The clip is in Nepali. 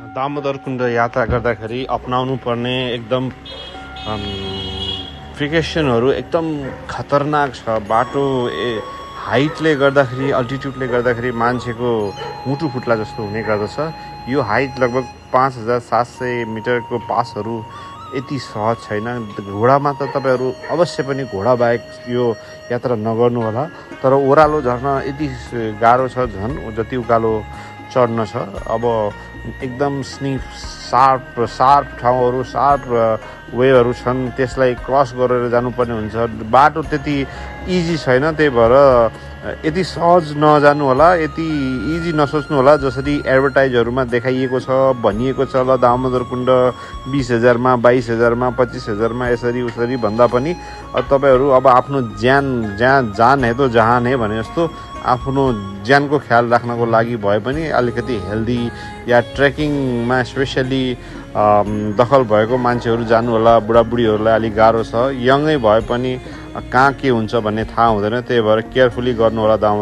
दामोदर कुण्ड यात्रा गर्दाखेरि अपनाउनु पर्ने एकदम प्रिकसनहरू एकदम खतरनाक छ। बाटो हाइटले गर्दाखेरि अल्टिट्युडले गर्दाखेरि मान्छेको मुटु फुट्ला जस्तो हुने गर्दछ। यो हाइट लगभग 5700 मिटरको पासहरू यति सहज छैन। घोडामा त तपाईँहरू अवश्य पनि घोडा बाहेक यो यात्रा नगर्नु होला। तर ओह्रालो झर्न यति गाह्रो छ, झन् जति उकालो चढ्न छ। अब एकदम सार्प ठाउँहरू, सार्प वेहरू छन्, त्यसलाई क्रस गरेर जानुपर्ने हुन्छ। बाटो त्यति इजी छैन, त्यही भएर यति सहज नजानु होला, यति इजी नसोच्नु होला। जसरी एडभर्टाइजहरूमा देखाइएको छ, भनिएको छ, ल दामोदर कुण्ड 20,000 मा, 22,000 मा, 25,000 मा, यसरी उसरी भन्दा पनि तपाईँहरू अब आफ्नो जान है तो जहान है भने जस्तो आफ्नो ज्यानको ख्याल राख्नको लागि भए पनि अलिकति हेल्दी या ट्रेकिङमा स्पेसली दखल भएको मान्छेहरू जानु होला। बुढाबुढीहरूलाई अलिक गाह्रो छ। यङै भए पनि कहाँ के हुन्छ भन्ने थाहा हुँदैन, त्यही भएर केयरफुली गर्नु होला दामोदर।